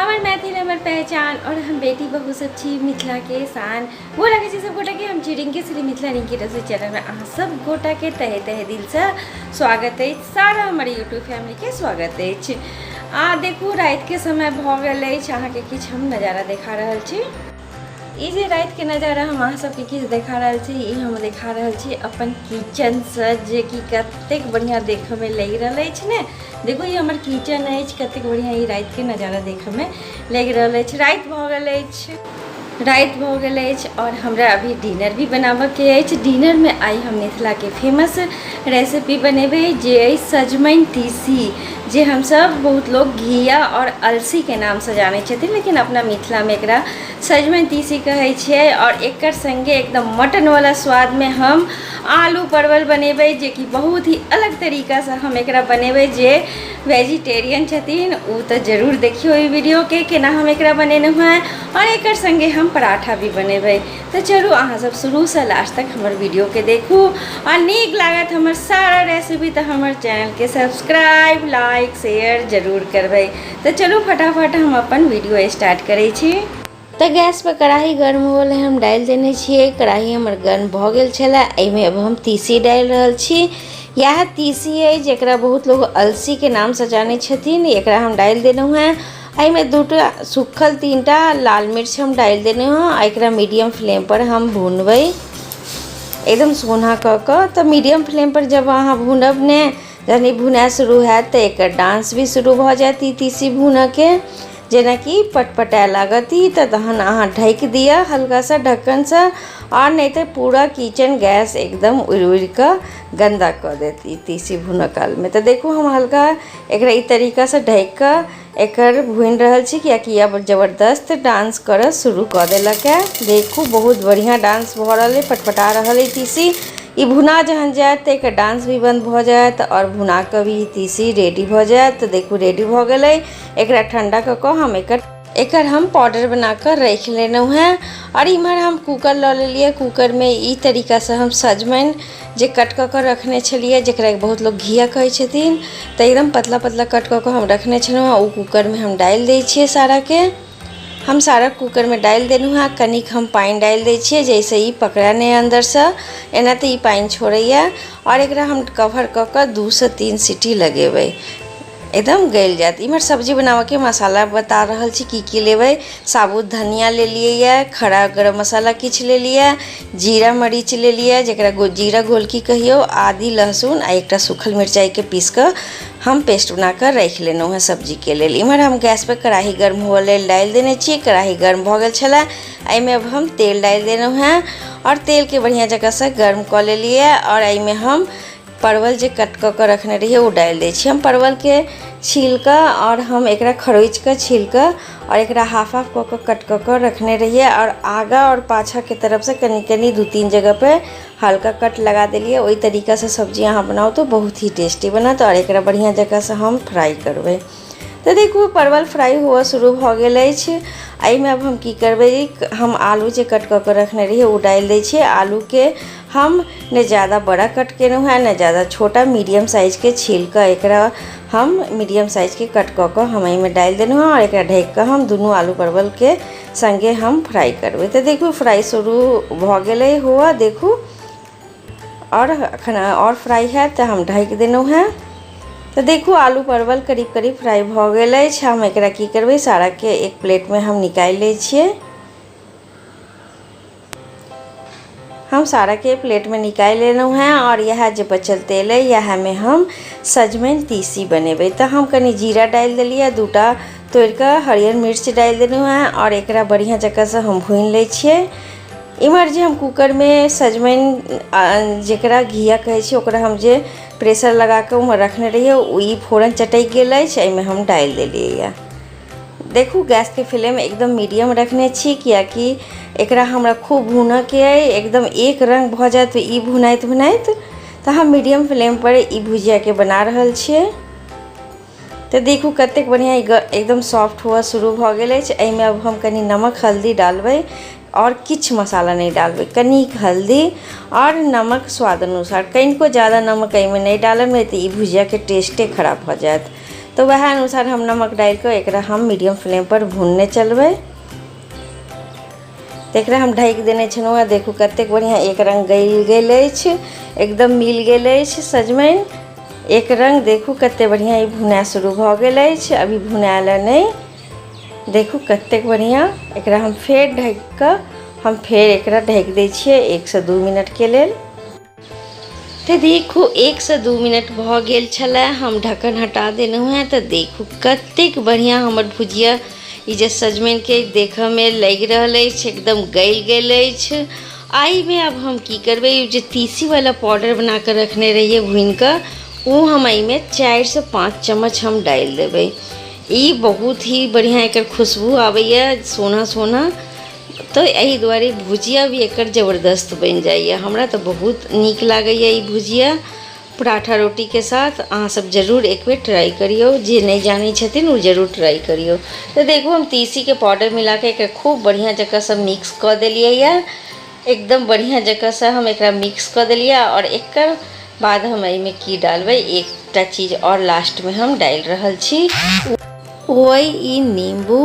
हमर मैथिल हमर पहचान और हम बेटी बहू सब छी मिथिला के शान। वो लगे छी सब गोटा के हम छी रिंकी श्री मिथिला रिंकी रसोई चैनल में अहाँ सब गोटा के तहे तहे दिल से स्वागत अछि। सारा हमर यूट्यूब फैमिली के स्वागत अछि। आ देखू राति के समय भऽ गेल अछि, अहाँके किछु हम नजारा देखा रहल छी। ई जे राति के नजारा हम अहाँ सबके किछु देखा रहल छी, ई हम देखा रहल छी अपन किचनसँ, जे कि कतेक बढ़िआँ देखऽमे लागि रहल अछि ने। देखू ई हमर किचन अछि, कतेक बढ़िआँ ई रातिके नजारा देखऽमे लागि रहल अछि। राति भऽ गेल अछि, राति भऽ गेल अछि और हमरा अभी डिनर भी बनाबऽके अछि। डिनरमे आइ हम मिथिलाके फेमस रेसिपी बनेबै, जे अछि सजमनि तीसी, जे हमसब बहुत लोग घिया और अलसीके नामसँ जानै छथिन, लेकिन अपना मिथिलामे एकरा सजमनि तीसी कहै छियै। और एकर संगे एकदम मटनवला स्वादमे हम आलू परवल बनेबै, जे कि बहुत ही अलग तरीकासँ हम एकरा बनेबै। जे वेजिटेरियन छथिन ओ तऽ जरूर देखियौ ई वीडियोके, केना हम एकरा बनेलहुँ हेँ। और एकर संगे हम पराठा भी बनेबै। तऽ चलू अहाँ सब शुरूसँ लास्ट तक हमर वीडियोके देखू, और नीक लागत हमर सारा रेसिपी तऽ हमर चैनलके सब्सक्राइब लाइक शेयर जरूर करबै। तऽ चलू फटाफट हम अपन वीडियो स्टार्ट करै छी। तऽ गैस पर कढ़ाही गर्म होल हम डालि देने छियै। कढ़ाही हमर गर्म भऽ गेल छलै, एहिमे अब हम तीसी डालि रहल छी। इएह तीसी अइ जकरा बहुत लोग अलसीके नामसँ जानै छथिन, एकरा हम डालि देलहुँ हेँ। एहिमे दूटा सुखल 3टा लाल मिर्च हम डालि देलहुँ हेँ आ एकरा मीडियम फ्लेमपर हम भुनबै एकदम सोना कऽ कऽ। तऽ मीडियम फ्लेमपर जब अहाँ भुनब ने, जहन ई भुनाइ शुरू हैत तऽ एकर डांस भी शुरू भऽ जायत। ई तीसी भुनऽके जेनाकि पटपटाए लागत ई, तऽ तहन अहाँ ढकि दिअ हल्का सा ढक्कनसँ, आओर नहि तऽ पूरा किचन गैस एकदम उड़ि उड़ि कऽ गन्दा कऽ देत ई तीसी भुनऽ कालमे। तऽ देखू हम हल्का एकरा ई तरीकासँ ढकि कऽ एकर भुनि रहल छी, कियाकि आब जबरदस्त डांस करऽ शुरू कऽ देलक है। देखू बहुत बढ़िआँ डांस भऽ रहल अइ, पटपटा रहल अइ तीसी। ई भुना जहन जायत तऽ एकर डांस भी बन्द भऽ जायत आओर भुना कऽ भी तीसी रेडी भऽ जायत। तऽ देखू रेडी भऽ गेलै। एकरा ठंडा कऽ कऽ हम एकर हम पाउडर बना कऽ राखि लेलहुँ हेँ। आओर इम्हर हम कूकर लऽ लेलियै। कूकरमे ई तरीकासँ हम सजमनि जे कट कऽ कऽ रखने छलियै, जकरा बहुत लोक घिया कहै छथिन, तऽ एकदम पतला पतला कट कऽ कऽ हम रखने छलहुँ हेँ, ओ कूकरमे हम डालि दै छियै। साराके हम सारा कूकरमे डालि देलहुँ हेँ। कनिक हम पानि डालि दै छियै जाहिसँ ई पकड़ै नहि अन्दरसँ, एना तऽ ई पानि छोड़ैए। आओर एकरा हम कवर कऽ कऽ 2 से 3 सीटी लगेबै, एकदम गलि जायत। इम्हर सब्जी बनाबऽके मसाला बता रहल छी की की लेबै। साबुत धनिया लेलियै, खड़ा गरम मसाला किछु लेलियै, जीरा मरीच लेलियै जकरा जीरा घोलकी कहियौ, आदि लहसुन आ एकटा सूखल मिरचाइके पीस कऽ हम पेस्ट बना कऽ राखि लेलहुँ हेँ सब्जीके लेल। इम्हर हम गैसपर कढ़ाही गर्म हुअ लेल डालि देने छी। कढ़ाही गर्म भऽ गेल छलै, एहिमे अब हम तेल डालि देलहुँ हेँ आओर तेलके बढ़िआँ जकाँसँ गर्म कऽ लेलियै। आओर एहिमे हम परवल जे कट कऽ कऽ रखने रहियै ओ डालि दै छियै। हम परवलके छील कऽ आओर हम एकरा खरोचि कऽ छील कऽ आओर एकरा हाफ हाफ कऽ कऽ कट कऽ कऽ रखने रहियै, आओर आगाँ आओर पाछाँके तरफसँ कनि कनि 2-3 जगहपर हल्का कट लगा देलियै। ओहि तरीकासँ सब्जी अहाँ बनाउ तऽ बहुत ही टेस्टी बनत। आओर एकरा बढ़िआँ जकाँसँ हम फ्राइ करबै। तऽ देखू परवल फ्राइ हुअ शुरू भऽ गेल अछि। एहिमे आब हम की करबै, हम आलू जे कट कऽ कऽ रखने रहियै ओ डालि दै छियै। आलूके हम ने ज्यादा बड़ा कट केलहुँ हेँ ने ज्यादा छोटा, मीडियम साइजके छील कऽ एकरा हम मीडियम साइजके कट कऽ कऽ हम एहिमे डालि देलहुँ हेँ। आओर एकरा ढकि कऽ हम दुनू आलू परवलके सङ्गे हम फ्राइ करबै। तऽ देखू फ्राइ शुरू भऽ गेलै हुअ, देखू आओर एखन आओर फ्राइ हैत तऽ हम ढकि देलहुँ हेँ। तऽ देखू आलू परवल करीब करीब फ्राइ भऽ गेल अछि। हम एकरा की करबै, साराके एक प्लेटमे हम निकालि लै छियै। हम साराके प्लेटमे निकालि लेलहुँ हेँ। आओर इएह जे बचल तेल अइ इएहमे हम सजमनि तीसी बनेबै। तऽ हम कनि जीरा डालि देलियै, 2टा तोड़िकऽ हरियर मिर्च डालि देलहुँ हेँ आओर एकरा बढ़िआँ जकाँसँ हम भूनि लै छियै। इम्हर जे हम कूकरमे सजमनि जकरा घिया कहै छियै ओकरा हम जे प्रेशर लगाकऽ ओहिमे रखने रहियै, ओ ई फोरन चटकि गेल अछि, एहिमे हम डालि देलियै। देखू गैसके फ्लेम एकदम मीडियम रखने छी, कियाकि एकरा हमरा खूब भूनऽके अइ, एकदम एक रङ्ग भऽ जायत ई भुनाइत भुनाइत। तऽ हम मीडियम फ्लेमपर ई भुजियाके बना रहल छियै। तऽ देखू कतेक बढ़िआँ एकदम सॉफ्ट हुअ शुरू भऽ गेल अछि। एहिमे अब हम कनि नमक हल्दी डालबै आओर किछु मसाला नहि डालबै, कनिक हल्दी आओर नमक स्वाद अनुसार। कनिको ज्यादा नमक एहिमे नहि डालब, नहि तऽ ई भुजियाके टेस्टे खराब भऽ जायत। तऽ वएह अनुसार हम नमक डालि कऽ एकरा हम मीडियम फ्लेमपर भुनने चलबै। तऽ एकरा हम ढकि देने छलहुँ हेँ। देखू कतेक बढ़िआँ एक रङ्ग गलि गेल अछि, एकदम मिल गेल अछि सजमनि एक रङ्ग। देखू कतेक बढ़िआँ ई भुनाय शुरू भऽ गेल अछि। अभी भुनायल नहि, देखू कतेक बढ़िआँ। एकरा हम फेर ढकि कऽ हम फेर एकरा ढकि दै छियै 1 सँ 2 मिनटके लेल। तऽ देखू 1 सँ 2 मिनट भऽ गेल छलै, हम ढक्कन हटा देलहुँ हेँ। तऽ देखू कतेक बढ़िआँ हमर भुजिया ई जे सजमनिके देखऽमे लागि रहल अछि, एकदम गलि गेल अछि। एहिमे आब हम की करबै, ओ जे तीसीवला पाउडर बना कऽ रखने रहियै भुनि कऽ, ओ हम एहिमे 4 सँ 5 चम्मच हम डालि देबै। ई बहुत ही बढ़िआँ एकर खुशबू आबैए सोना सोना, तऽ एहि दुआरे भुजिया भी एकर जबरदस्त बनि जाइए। हमरा तऽ बहुत नीक लागैए ई भुजिया पराठा रोटीके साथ। अहाँसभ जरूर एक बेर ट्राइ करियौ, जे नहि जानै छथिन ओ जरूर ट्राइ करियौ। तऽ देखू, हम तीसीके पाउडर मिलाके एकरा खूब बढ़िआँ जकाँ सब मिक्स कऽ देलियै। एकदम बढ़िआँ जकाँसँ हम एकरा मिक्स कऽ देलियै। आओर एकर बाद हम एहिमे की डालबै? एकटा चीज आओर लास्टमे हम डालि रहल छी, ओ अइ ई नीम्बू।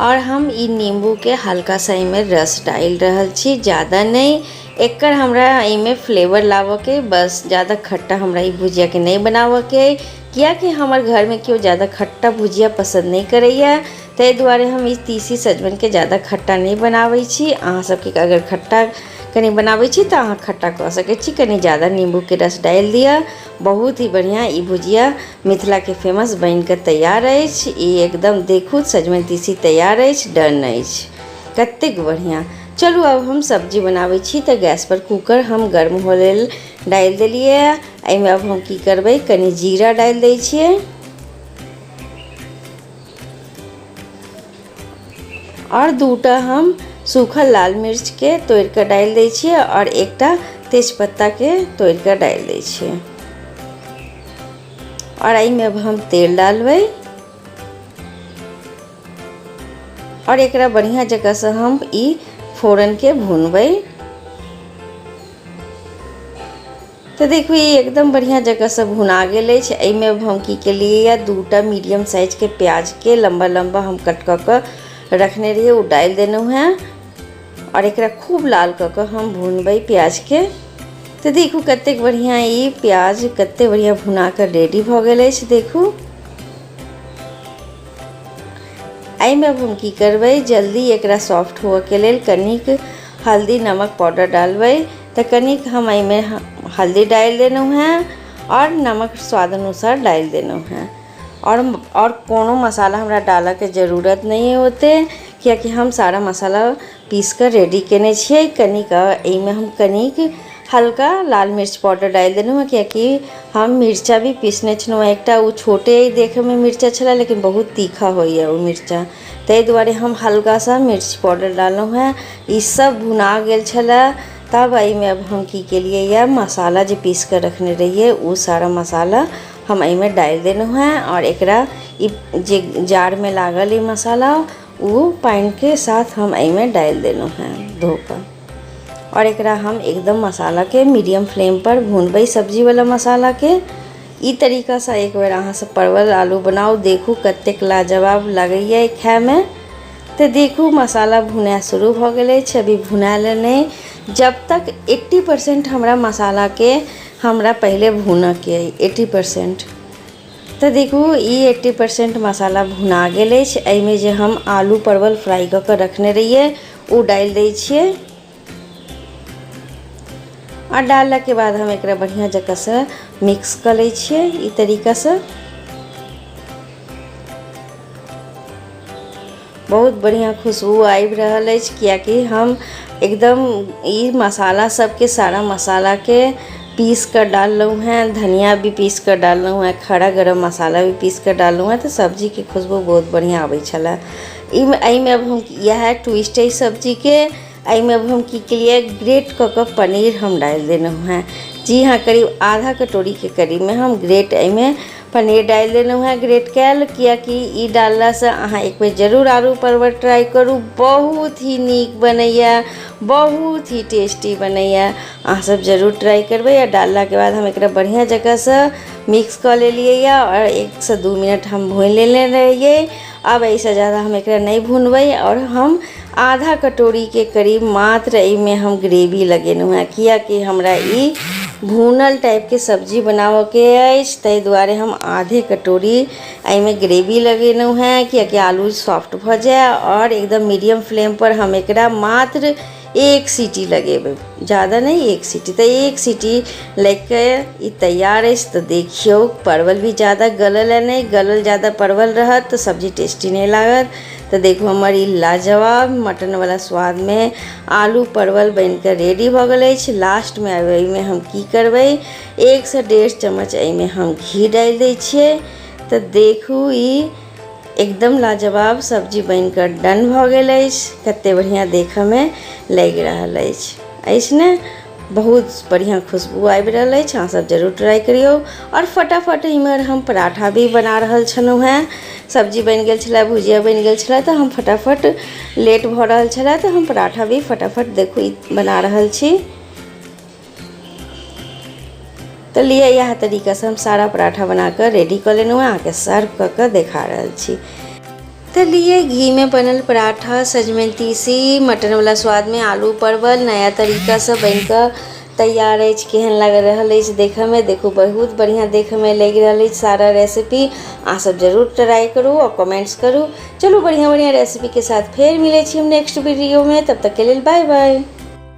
आओर हम ई नीम्बूके हल्का सा एहिमे रस डालि रहल छी, ज्यादा नहि। एकर हमरा एहिमे फ्लेवर लाबऽके बस, ज्यादा खट्टा हमरा ई भुजियाके नहि बनाबऽके अइ, कियाकि हमर घरमे केओ ज्यादा खट्टा भुजिया पसन्द नहि करैए। ताहि दुआरे हम ई तीसी सजमनिके ज्यादा खट्टा नहि बनाबै छी। अहाँ सबके अगर खट्टा कनि बनाबै छी तऽ अहाँ खट्टा कऽ सकै छी, कनि ज्यादा नीम्बूके रस डालि दिअ। बहुत ही बढ़िआँ ई भुजिया मिथिलाके फेमस बनिकऽ तैयार अछि। ई एकदम देखू, सजमनि तीसी तैयार अछि, डन अछि, कतेक बढ़िआँ। चलू, आब हम सब्जी बनाबै छी। तऽ गैसपर कूकर हम गर्म होय लेल डालि देलियै। एहिमे आब हम की करबै? कनि जीरा डालि दै छियै आओर दूटा हम सूखल लाल मिर्चके तोड़ि कऽ डालि दै छियै आओर एकटा तेजपत्ताके तोड़ि कऽ डालि दै छियै। आओर एहिमे अब हम तेल डालबै आओर एकरा बढ़िआँ जकाँसँ हम ई फोरनके भुनबै। तऽ देखू, ई एकदम बढ़िआँ जकाँसँ भुना गेल अछि। एहिमे अब हम की केलियै? दूटा मीडियम साइजके प्याजके लम्बा लम्बा हम कट कऽ कऽ रखने रहियै, ओ डालि देलहुँ हेँ। आओर एकरा खूब लाल कऽ कऽ हम भुनबै प्याजके। तऽ देखू कतेक बढ़िआँ ई प्याज कतेक बढ़िआँ भुना कऽ रेडी भऽ गेल अछि। देखू, एहिमे अब हम की करबै? जल्दी एकरा सॉफ्ट हुअके लेल कनिक हल्दी नमक पाउडर डालबै। तऽ कनिक हम एहिमे हल्दी डालि देलहुँ हेँ आओर नमक स्वाद अनुसार डालि देलहुँ हेँ। आओर कोनो मसाला हमरा डालऽके जरूरत नहि होतै, कियाकि हम सारा मसाला पीस कऽ रेडी कयने छियै। कनिक एहिमे हम कनिक हल्का लाल मिर्च पाउडर डालि देलहुँ हँ, कियाकि हम मिर्चा भी पीसने छलहुँ हँ एकटा। ओ छोटे देखैमे मिर्चा छलै, लेकिन बहुत तीखा होइए ओ मिर्चा, ताहि दुआरे हम हल्का सा मिर्च पाउडर डाललहुँ हँ। ई सब भुना गेल छलै, तब एहिमे अब हम की केलियै? यऽ मसाला जे पीस कऽ रखने रहियै, ओ सारा मसाला हम एहिमे डालि देलहुँ हँ। आओर एकरा ई जे जारमे लागल ई मसाला, ओ पानिके साथ हम एहिमे डालि देलहुँ हँ धो कऽ। आओर एकरा हम एकदम मसालाके मीडियम फ्लेमपर भुनबै, सब्जीवला मसालाके। ई तरीकासँ एक बेर अहाँसभ परवल आलू बनाउ, देखू कतेक लाजवाब लगैए खाइमे। तऽ देखू, मसाला भुनाइ शुरू भऽ गेल अछि। अभी भुनायल नहि, जब तक 80% हमरा मसालाके हमरा पहिले भुनऽके अइ 80%। तऽ देखू, ई 80% मसाला भुना गेल अछि। एहिमे जे हम आलू परवल फ्राइ कऽ कऽ रखने रहियै, ओ डालि दै छियै। आओर डाललाके बाद हम एकरा बढ़िआँ जकाँसँ मिक्स कऽ लै छियै ई तरीकासँ। बहुत बढ़िआँ खुशबू आबि रहल अछि, कियाकि हम एकदम ई मसाला सबके सारा मसालाके पीस कऽ डाललहुँ हेँ। धनिया भी पीस कऽ डाललहुँ हेँ, खड़ा गरम मसाला भी पीस कऽ डाललहुँ हेँ, तऽ सब्जीके खुशबू बहुत बढ़िआँ आबै छलै। एहिमे अब हम इएह ट्विस्ट अइ सब्जीके। एहिमे अब हम की केलियै? ग्रेट कऽ कऽ पनीर हम डालि देलहुँ हेँ। जी हाँ, करीब आधा कटोरीके करीबमे हम ग्रेट एहिमे पनीर डालि देलहुँ हेँ ग्रेट कयल, किएकि ई डाललासँ अहाँ एक बेर जरूर आलू परवल ट्राइ करू, बहुत ही नीक बनैए, बहुत ही टेस्टी बनैए। अहाँसभ जरूर ट्राइ करबै। आ डाललाके बाद हम एकरा बढ़िआँ जकाँसँ मिक्स कऽ लेलियै यऽ आओर 1सँ 2 मिनट हम भूनि लेने रहियै। आब एहिसँ ज्यादा हम एकरा नहि भुनबै आओर हम आधा कटोरीके करीब मात्र एहिमे हम ग्रेवी लगेलहुँ हेँ, किएकि हमरा ई भूनल टाइपके सब्जी बनाबऽके अछि, ताहि दुआरे हम आधे कटोरी एहिमे ग्रेवी लगेलहुँ हेँ, किएकि आलू सॉफ्ट भऽ जाय। आओर एकदम मीडियम फ्लेमपर हम एकरा मात्र 1 सीटी लगेबै, ज्यादा नहि, 1 सीटी। तऽ 1 सीटी लागि कऽ ई तैयार अछि। तऽ देखियौ, परवल भी ज्यादा गलल है नहि, गलल ज्यादा परवल रहत तऽ सब्जी टेस्टी नहि लागत। तऽ देखू, हमर ई लाजवाब मटनवला स्वादमे आलू परवल बनि कऽ रेडी भऽ गेल अछि। लास्टमे आब एहिमे हम की करबै? 1सँ 1.5 चम्मच एहिमे हम घी डालि दै छियै। तऽ देखू, ई एकदम लाजवाब सब्जी बनि कऽ डन भऽ गेल अछि। कते बढ़िआँ देखऽमे लागि रहल अछि, अछि ने? बहुत बढ़िआँ खुशबू आबि रहल अछि। अहाँसभ जरूर ट्राइ करियौ। आओर फटाफट इम्हर हम पराठा भी बना रहल छलहुँ हेँ। सब्जी बनि गेल छलै, भुजिया बनि गेल छलै, तऽ हम फटाफट, लेट भऽ रहल छलै, तऽ हम पराठा भी फटाफट देखू बना रहल छी। तऽ लिअ, इएह तरीकासँ हम सारा पराठा बना कऽ रेडी कऽ लेलहुँ हेँ, अहाँके सर्व कऽ कऽ देखा रहल छी। तऽ लिए, घीमे बनल पराठा, सजमनि तीसी, मटनवला स्वादमे आलू परवल नया तरीकासँ बनि कऽ तैयार अछि। केहन लागि रहल अछि देखयमे? देखू, बहुत बढ़िआँ देखयमे लागि रहल अछि। सारा रेसिपी अहाँसभ जरूर ट्राइ करू आओर कमेंट्स करू। चलू, बढ़िआँ बढ़िआँ रेसिपीके साथ फेर मिलै छी हम नेक्स्ट वीडियोमे। तब तकके लेल बाय बाय।